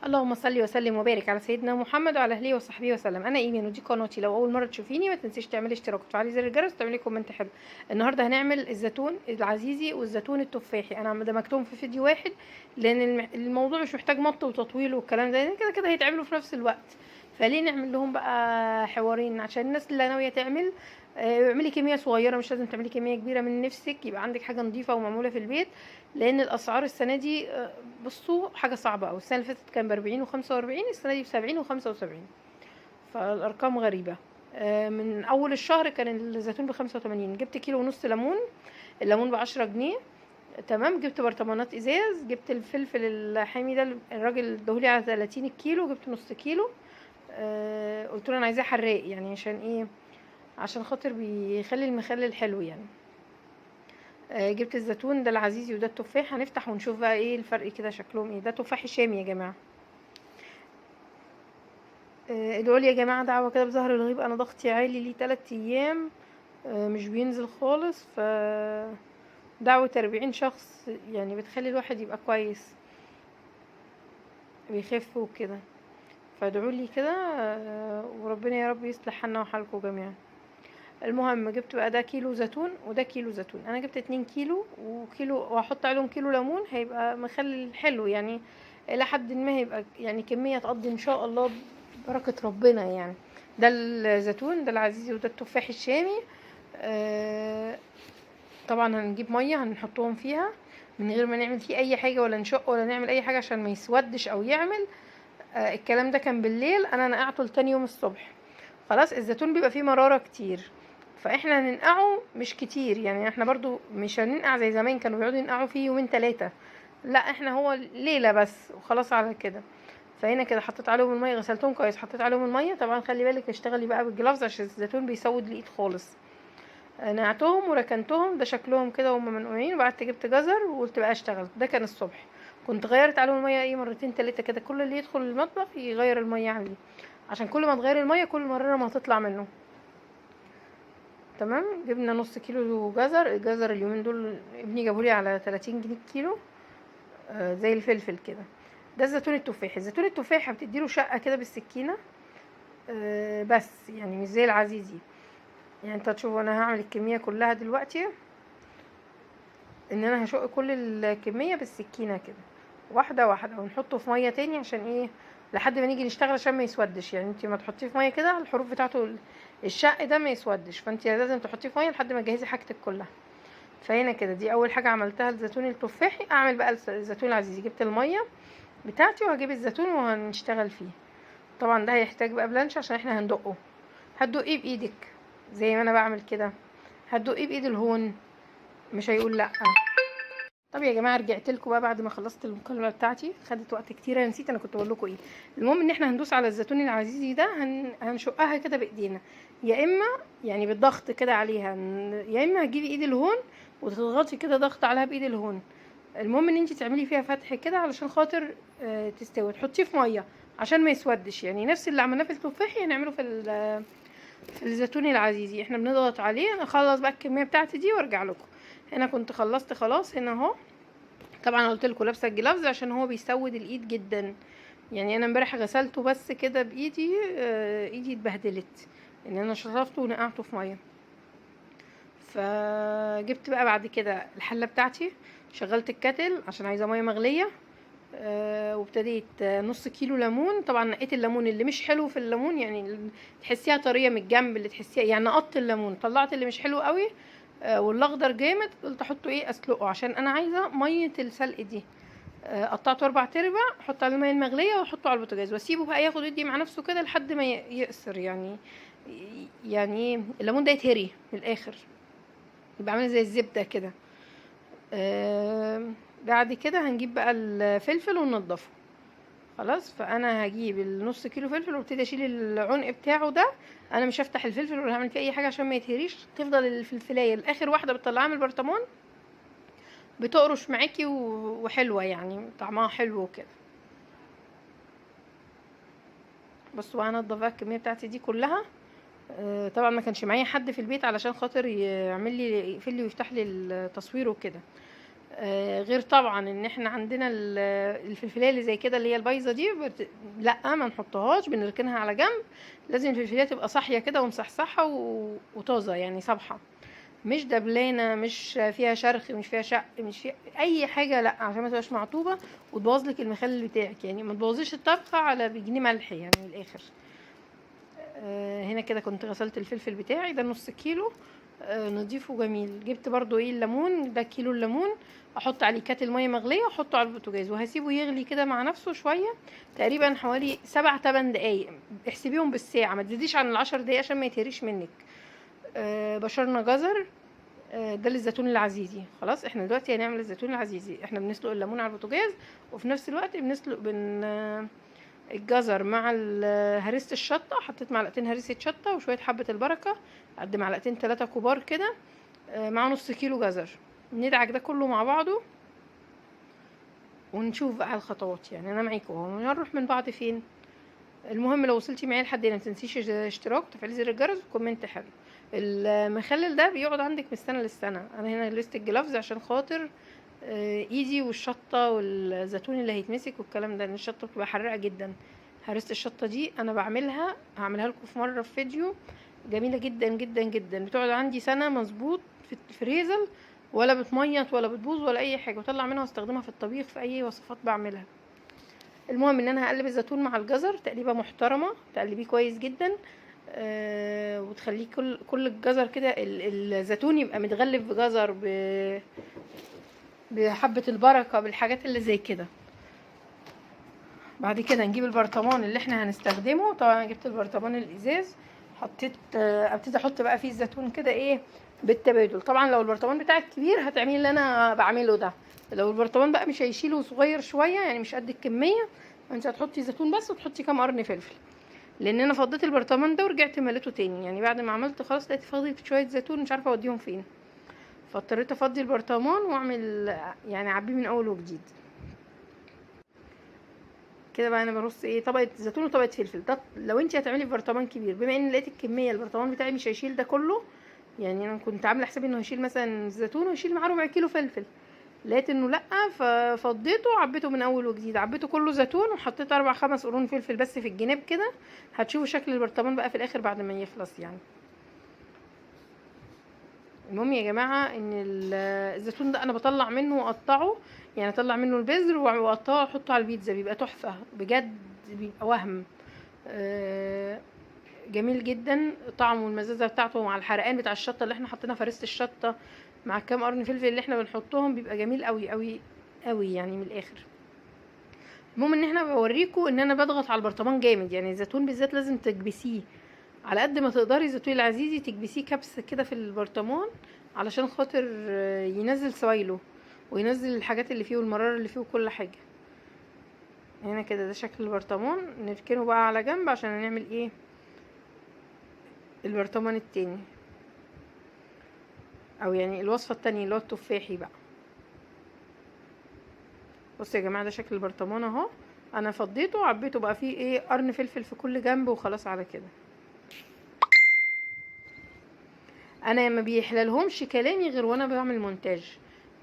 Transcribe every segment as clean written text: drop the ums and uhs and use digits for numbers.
اللهم صل وسلم وبارك على سيدنا محمد وعلى اهله وصحبه وسلم. انا ايمان ودي قناتي. لو اول مرة تشوفيني ما تنسيش تعملي اشتراك وتفعلي زر الجرس وتعملي comment حلو. النهارده هنعمل الزيتون العزيزي والزيتون التفاحي. انا دمجتهم في فيديو واحد لان الموضوع مش محتاج مط وتطويل والكلام ده، كده كده هيتعملوا في نفس الوقت، فليه نعمل لهم بقى حوارين؟ عشان الناس اللي ناوية تعمل اعملي كمية صغيرة، مش لازم تعملي كمية كبيرة من نفسك، يبقى عندك حاجة نظيفة ومعموله في البيت. لان الاسعار السنة دي بصوا حاجة صعبة قوي. السنة اللي فاتت كان ب40 و45، السنة دي ب70 و75، فالارقام غريبة. من اول الشهر كان الزيتون ب85. جبت كيلو ونص ليمون، الليمون ب10 جنيه، تمام. جبت برطمانات ازاز، جبت الفلفل الحامي ده الراجل اداهولي على 30 الكيلو، جبت نص كيلو. قلت له انا عايزاه حراق، يعني عشان ايه؟ عشان خاطر بيخلي المخلل حلو يعني. جبت الزيتون ده العزيزي وده التفاح. هنفتح ونشوف بقى ايه الفرق كده، شكلهم ايه. ده تفاح شامي يا جماعة. ادعوا لي يا جماعة دعوه كده بظهر الغيب، انا ضغطي عالي لي 3 ايام، مش بينزل خالص. ف دعوه 40 شخص يعني بتخلي الواحد يبقى كويس، بيخف وكده. فادعوا لي كده، وربنا يا رب يصلح حالنا وحالكم جميعا. المهم جبت بقى ده كيلو زيتون وده كيلو زيتون. انا جبت 2 كيلو وكيلو، وهحط عليهم كيلو ليمون، هيبقى مخلل حلو يعني الى حد ما، هيبقى يعني كمية تقضي ان شاء الله بركة ربنا يعني. ده الزيتون ده العزيزي وده التفاح الشامي. طبعا هنجيب مية هنحطهم فيها من غير ما نعمل فيه اي حاجة، ولا نشق ولا نعمل اي حاجة عشان ما يسودش او يعمل. الكلام ده كان بالليل، انا نقعته لتاني يوم الصبح. خلاص الزيتون بيبقى فيه مرارة كتير، فاحنا هننقعه مش كتير يعني، احنا برضو مش هننقع زي زمان كانوا بيقعدوا ينقعوا فيه يومين 3، لا احنا هو ليلة بس وخلاص على كده. فهنا كده حطيت عليهم المية، غسلتهم كويس، حطيت عليهم المية. طبعا خلي بالك اشتغلي بقى بال gloves عشان الزيتون بيسود الايد خالص. نقعتهم وركنتهم، ده شكلهم كده وهم منقوعين. وبعدت جبت جزر وقلت بقى اشتغل. ده كان الصبح، كنت غيرت عليهم المية ايه مرتين 3 كده، كل اللي يدخل المطبخ يغير المية عليه، عشان كل ما تغير المية كل مرة ما هتطلع منه. تمام. جبنا نص كيلو جزر. الجزر اليومين دول ابني جابولي على 30 جنيه الكيلو، زي الفلفل كده. ده الزيتون التفاحي. الزيتون التفاحي بتديله شقه كده بالسكينة، بس يعني مش زي العزيزي. يعني انت تشوفوا انا هعمل الكمية كلها دلوقتي، ان انا هشق كل الكمية بالسكينة كده واحدة واحدة، ونحطه في مية تاني عشان ايه؟ لحد ما نيجي نشتغل عشان ما يسودش. يعني انت ما تحطيه في مية كده الحروف بتاعته الشق ده ما يسودش، فانت لازم تحطيه في مية لحد ما تجهزي حاجتك كلها. فهنا كده دي اول حاجة عملتها الزيتون التفاحي. اعمل بقى الزيتون العزيزي. جبت المية بتاعتي وهجيب الزيتون وهنشتغل فيه. طبعا ده هيحتاج بقى بلانش عشان احنا هندقه. هتدقيه بايدك زي ما انا بعمل كده، هتدقيه بايد الهون مش هيقول لا. طب يا جماعة رجعت لكم بقى بعد ما خلصت المكالمة بتاعتي، خدت وقت كتير، انا نسيت انا كنت بقول لكم ايه. المهم ان احنا هندوس على الزيتون العزيزي ده، هنشقها كده بايدينا، يا اما يعني بالضغط كده عليها، يا اما هتجيبي ايد الهون وتضغطي كده ضغط عليها بايد الهون. المهم ان انت تعملي فيها فتح كده علشان خاطر تستوي. تحطيه في مية عشان ما يسودش، يعني نفس اللي عملناه في التفاحي هنعمله في الزيتون العزيزي. احنا بنضغط عليه. انا اخلص بقى الكمية بتاعتي دي وارجع لكم. هنا كنت خلصت خلاص. هنا اهو. طبعا قلت لكم لابسه ال gloves عشان هو بيسود الايد جدا. يعني انا امبارح غسلته بس كده بايدي، ايدي اتبهدلت ان انا شطفته ونقعته في مية. فجبت بقى بعد كده الحلة بتاعتي، شغلت ال kettle عشان عايزه مية مغليه، وابتديت نص كيلو ليمون. طبعا نقيت الليمون اللي مش حلو في الليمون، يعني تحسيها طرية من الجنب، اللي تحسيها يعني نقطت الليمون، طلعت اللي مش حلو قوي، والاخضر جامد قلت احطه ايه اسلقه عشان انا عايزه مية السلق دي. قطعته 4 ارباع، احط عليه المية المغليه واحطه على البوتاجاز واسيبه بقى ياخد يدي مع نفسه كده لحد ما يقصر، يعني ايه الليمون ده يتهري من الاخر، يبقى عامل زي الزبدة كده. بعد كده هنجيب بقى الفلفل وننضفه خلاص. فانا هجيب النص كيلو فلفل وابتدي اشيل العنق بتاعه ده. انا مش هفتح الفلفل ولا هعمل فيه اي حاجة عشان ما يتهريش، تفضل الفلفلايه لاخر واحدة بتطلعها من البرطمان بتقرش معاكي وحلوه، يعني طعمها حلو وكده. بصوا بقى هنضف بقى الكمية بتاعتي دي كلها. طبعا ما كانش معايا حد في البيت علشان خاطر يعمل لي يقفل لي ويفتح لي التصوير وكده. غير طبعا ان احنا عندنا الفلفلايه اللي زي كده اللي هي البايظه دي لا ما نحطهاش، بنركنها على جنب. لازم الفلفلايه تبقى صاحية كده ومصحصحه وطازه، يعني صبحة، مش دبلانه، مش فيها شرخ، مش فيها شق، مش فيها اي حاجة، لا، عشان ما تبقاش معطوبه وتبوظ لك المخلل بتاعك. يعني ما تبوظيش الطبخة على بجنيه ملح يعني من الاخر. هنا كده كنت غسلت الفلفل بتاعي ده نص كيلو، نضيف وجميل. جبت برضو ايه الليمون ده، كيلو الليمون، احط عليه كاتل مية مغليه واحطه على البوتاجاز وهسيبه يغلي كده مع نفسه شوية، تقريبا حوالي 7-8 دقايق، احسبيهم بالساعة، ما تزيديش عن 10 دقايق عشان ما يتهريش منك. بشرنا جزر، ده للزيتون العزيزي. خلاص احنا دلوقتي هنعمل الزيتون العزيزي. احنا بنسلق الليمون على البوتاجاز، وفي نفس الوقت بنسلق الجزر مع هريسه الشطه. حطيت معلقتين هريسه شطه وشوية حبه البركة، قد معلقتين 3 كبار كده، مع نص كيلو جزر. ندعك ده كله مع بعضه ونشوف بقى الخطوات. يعني انا معاكم اهو، هنروح من بعض فين. المهم لو وصلتي معايا لحد هنا ما تنسيش الاشتراك وتفعيل زر الجرس و comment حلو. المخلل ده بيقعد عندك من السنة للسنة. انا هنا لبست ال gloves عشان خاطر ايدي والشطه والزيتون اللي هيتمسك والكلام ده، لان الشطه بتبقى حراقه جدا. هرسه الشطه دي انا هعملها لكم في مرة في فيديو، جميلة جدا جدا جدا، بتقعد عندي سنة مظبوط في الفريزر، ولا بتميط ولا بتبوظ ولا اي حاجة، بطلع منها واستخدمها في الطبيخ في اي وصفات بعملها. المهم ان انا هقلب الزيتون مع الجزر تقليبه محترمه، تقلبيه كويس جدا، وتخليه كل الجزر كده، الزيتون يبقى متغلف بجزر، بحبة البركة، بالحاجات اللي زي كده. بعد كده نجيب البرطمان اللي احنا هنستخدمه. طبعا انا جبت البرطمان الازاز، حطيت، ابتدي احط بقى فيه الزيتون كده ايه بالتبادل. طبعا لو البرطمان بتاعك كبير هتعملي اللي انا بعمله ده، لو البرطمان بقى مش هيشيله صغير شوية يعني مش قد الكمية، انت هتحطي زيتون بس وتحطي كام قرن فلفل. لان انا فضيت البرطمان ده ورجعت مليته تاني، يعني بعد ما عملت خلاص لقيت فاضي شوية زيتون مش عارفه اوديهم فين، فاضطريت افضي البرطمان واعمل يعني اعبيه من اول وجديد كده. بقى انا برص ايه طبقه زيتون وطبقه فلفل. ده لو انت هتعملي في برطمان كبير، بما ان لقيت الكمية البرطمان بتاعي مش هيشيل ده كله، يعني انا كنت عامله حسابي انه هيشيل مثلا زيتون ويشيل معاه ربع كيلو فلفل، لقيت انه لا، ففضيته وعبيته من اول وجديد، عبيته كله زيتون وحطيت 4-5 قرون فلفل بس في الجناب كده. هتشوفوا شكل البرطمان بقى في الاخر بعد ما يخلص يعني. المهم يا جماعة ان الزيتون ده انا بطلع منه واقطعه، يعني اطلع منه البذر واقطعه واحطه على البيتزا، بيبقى تحفة بجد، بيبقى وهم، جميل جدا طعمه والمزازه بتاعته مع الحرقان بتاع الشطه اللي احنا حطيناها فريسة الشطه مع كام قرن فلفل اللي احنا بنحطهم، بيبقى جميل قوي قوي قوي يعني من الاخر. المهم ان احنا بوريكم ان انا بضغط على البرطمان جامد، يعني الزيتون بالذات لازم تكبسيه على قد ما تقدري، الزيتون العزيزي تكبسيه كبسة كده في البرطمان علشان خاطر ينزل سوايله وينزل الحاجات اللي فيه والمراره اللي فيه وكل حاجة. هنا كده ده شكل البرطمان، نركنه بقى على جنب عشان هنعمل ايه البرطمان التاني، او يعني الوصفة التانية اللي هو التفاحي بقى. بصوا يا جماعة ده شكل البرطمان اهو، انا فضيته وعبيته بقى فيه ايه قرن فلفل في كل جنب وخلاص على كده. انا ما بيحللهمش كلامي غير وانا بعمل مونتاج،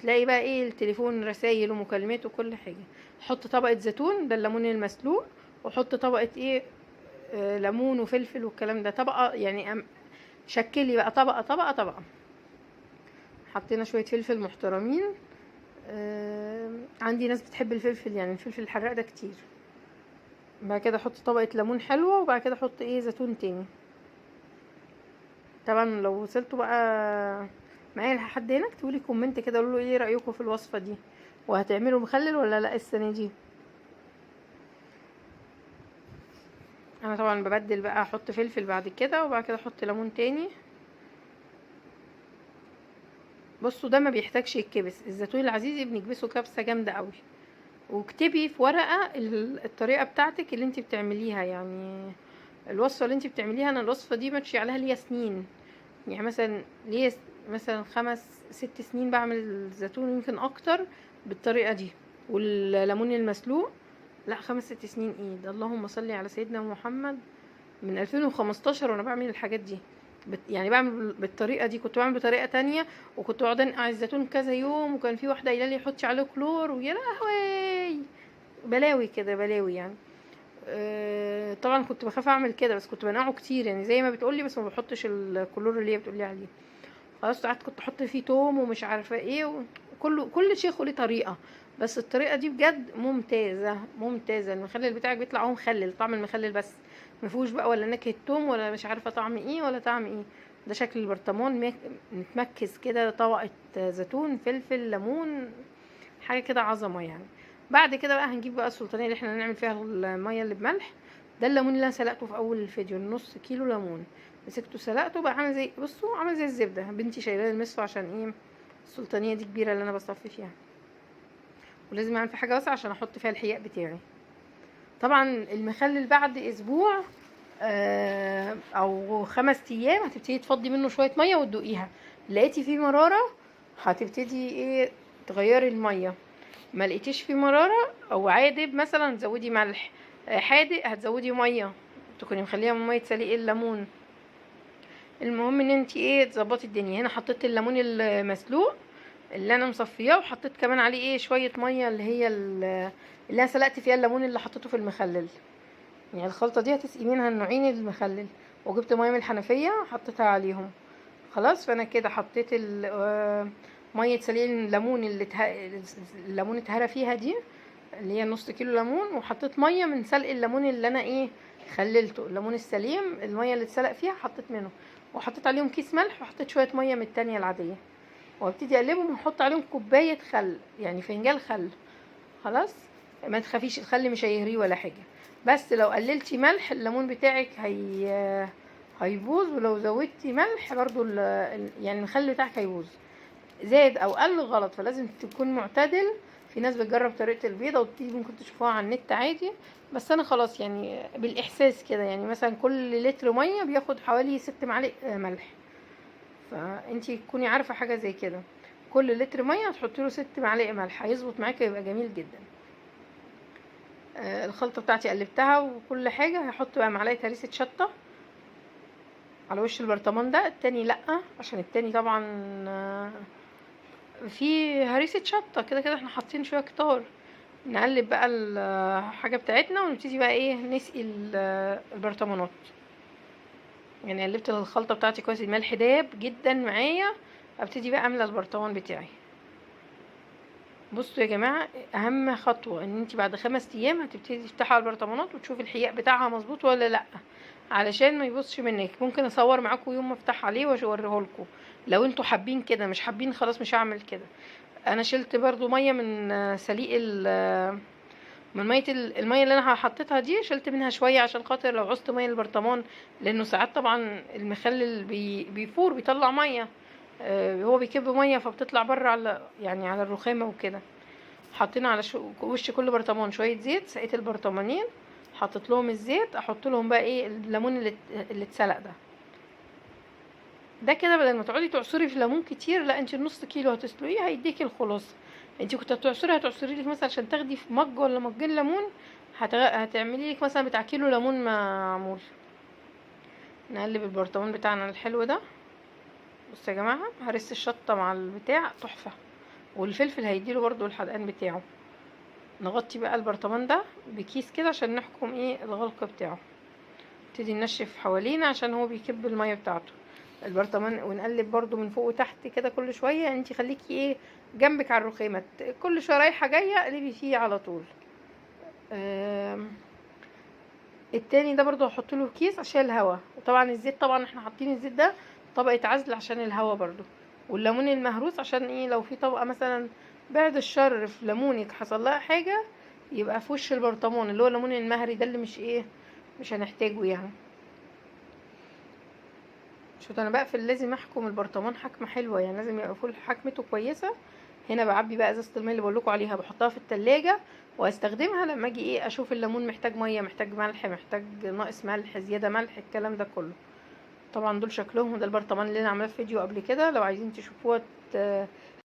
تلاقي بقى ايه التليفون رسايل ومكالمات وكل حاجة. حط طبقه زيتون، ده الليمون المسلوق، وحط طبقه ايه ليمون وفلفل والكلام ده، طبقه يعني شكلي بقى طبقه طبقه طبقه. حطينا شوية فلفل محترمين، عندي ناس بتحب الفلفل، يعني الفلفل الحراق ده كتير. بعد كده احط طبقه ليمون حلوة، وبعد كده احط ايه زيتون تاني. طبعا لو وصلتوا بقى معايا لحد هنا اكتبوا لي comment كده، قولوا ايه رايكم في الوصفة دي، وهتعملوا مخلل ولا لا السنة دي. انا طبعا ببدل بقى، احط فلفل بعد كده وبعد كده احط ليمون تاني. بصوا ده ما بيحتاجش يتكبس، الزيتون العزيزي بنكبسه كبسة جامدة قوي. واكتبي في ورقة الطريقة بتاعتك اللي انت بتعمليها، يعني الوصفة اللي انت بتعمليها. انا الوصفة دي ماشية عليها ليا سنين، يعني مثلا ليا مثلا 5-6 سنين بعمل الزيتون، يمكن اكتر بالطريقة دي. والليمون المسلوق لا 5-6 سنين ايه ده، اللهم صل على سيدنا محمد، من 2015 وانا بعمل الحاجات دي. يعني بعمل بالطريقة دي. كنت بعمل بطريقة تانية، وكنت بقعد انقع الزيتون كذا يوم، وكان في واحدة قايله لي حطي عليه كلور، ويا لهوي بلاوي كده بلاوي يعني. طبعا كنت بخاف اعمل كده، بس كنت بنقعه كتير يعني زي ما بتقولي، بس ما بحطش الكلور اللي هي بتقولي عليه. خلاص ساعات كنت احط فيه توم ومش عارفه ايه، وكله كل شيخ وليه طريقه، بس الطريقة دي بجد ممتازة ممتازة. المخلل بتاعك بيطلع هو مخلل، طعم المخلل بس، ما فيهوش بقى ولا نكهة توم ولا مش عارفه طعم ايه ولا طعم ايه. ده شكل البرطمان متمكس كده، طبقه زيتون فلفل ليمون، حاجة كده عظمه يعني. بعد كده بقى هنجيب بقى السلطانيه اللي احنا هنعمل فيها المية اللي بملح. ده الليمون اللي انا سلقته في اول الفيديو، نص كيلو ليمون مسكته سلقته بقى عامل زي، بصوا عامل زي الزبدة. بنتي شايلاه المصفى عشان ايه، السلطانيه دي كبيرة اللي انا بصفي فيها، ولازم اعمل في حاجة واسعة عشان احط فيها الحياء بتاعي. طبعا المخلل بعد اسبوع او 5 ايام هتبتدي تفضي منه شوية مية وتدوقيها. لقيتي فيه مرارة هتبتدي ايه تغيري المية، ما لقيتيش فيه مرارة او عادب مثلا تزودي ملح، حادق هتزودي مية، تكوني مخليها من مية سليق الليمون. المهم ان انتي ايه تظبطي الدنيا. هنا حطيت الليمون المسلوق اللي انا مصفياه، وحطيت كمان عليه ايه شوية مية اللي هي اللي انا سلقت فيها الليمون اللي حطيته في المخلل. يعني الخلطة دي هتسقي منها النوعين المخلل، وجبت مية من الحنفية حطيتها عليهم. خلاص فانا كده حطيت مية سليق الليمون اللي الليمون اتهرى فيها دي اللي هي نص كيلو ليمون، وحطيت مية من سلق الليمون اللي انا ايه خللته، الليمون السليم المية اللي اتسلق فيها حطيت منه، وحطيت عليهم كيس ملح، وحطيت شوية مية من التانية العادية، وابتدي اقلبهم واحط عليهم كوباية خل، يعني فنجان خل. خلاص ما تخافيش الخل مش هيهريه ولا حاجة، بس لو قللتي ملح الليمون بتاعك هيبوظ، ولو زودتي ملح برضو يعني الخل بتاعك هيبوظ. زاد او قل غلط، فلازم تكون معتدل. في ناس بتجرب طريقه البيضة ودي ممكن تشوفوها على النت عادي، بس انا خلاص يعني بالاحساس كده، يعني مثلا كل لتر مية بياخد حوالي 6 معالق ملح، فانتي تكوني عارفه حاجة زي كده. كل لتر مية هتحطي له 6 معالق ملح، هيظبط معاكي ويبقى جميل جدا. الخلطة بتاعتي قلبتها وكل حاجة. هحط بقى معلقه هريسه شطه على وش البرطمان ده، التاني لا عشان التاني طبعا في هريسه شطه كده كده احنا حاطين شوية كتار. نقلب بقى الحاجة بتاعتنا ونبتدي بقى ايه نسقي البرطمانات. يعني قلبت الخلطة بتاعتي كويس، الملح داب جدا معايا. ابتدي بقى املى البرطمان بتاعي. بصوا يا جماعة، اهم خطوة ان انت بعد 5 ايام هتبتدي تفتحي على البرطمانات وتشوفي الحياء بتاعها مظبوط ولا لا، علشان ما يبصش منك. ممكن اصور معاكم يوم ما افتح عليه واوريه لكم لو انتوا حابين كده، مش حابين خلاص مش هعمل كده. انا شلت برضو مية من سليق من مية المية اللي انا حطيتها دي، شلت منها شوية عشان خاطر لو عوزت مية البرطمان، لانه ساعات طبعا المخلل بيفور بيطلع مية، هو بيكب مية فبتطلع بره على يعني على الرخامه وكده. حطينا على وش كل برطمان شوية زيت، سقيت البرطمانين، حطيت لهم الزيت، احط لهم بقى ايه الليمون اللي اتسلق ده. ده كده بدل ما تقعدي تعصري في ليمون كتير، لا انت النص كيلو هتسلقيه هيديكي الخلاصة. انت كنت هتعصري لك مثلا عشان تاخدي في مج ولا مجين ليمون، هتعملي لك مثلا بتاع كيلو ليمون معمول. نقلب البرطمان بتاعنا الحلو ده. بصوا يا جماعة، هرس الشطه مع البتاع تحفة، والفلفل هيديله برضو الحدقان بتاعه. نغطي بقى البرطمان ده بكيس كده عشان نحكم ايه الغلق بتاعه. نبتدي ننشف حوالينا عشان هو بيكب المية بتاعته البرطمان، ونقلب برضو من فوق وتحت كده كل شوية. انتي خليكي ايه جنبك على الرخامه، كل شوية رايحة جاية قلبي فيه على طول. التاني ده برضو هحط له كيس عشان الهوا، وطبعا الزيت، طبعا احنا حاطين الزيت ده طبقه عزل عشان الهوا برضو، والليمون المهروس عشان ايه لو في طبقه مثلا بعد الشر في ليمونك حصل لها حاجة يبقى في وش البرطمان اللي هو الليمون المهري ده اللي مش ايه مش هنحتاجه يعني. شوف انا بقفل، لازم احكم البرطمان حكمه حلوة، يعني لازم يبقى فول حكمته كويسة. هنا بعبي بقى ازازة المية اللي بقول لكم عليها، بحطها في التلاجة واستخدمها لما اجي ايه اشوف الليمون محتاج مية، محتاج ملح، محتاج ناقص ملح، زيادة ملح، الكلام ده كله. طبعا دول شكلهم، ده البرطمان اللي انا عاملاه في فيديو قبل كده، لو عايزين تشوفوها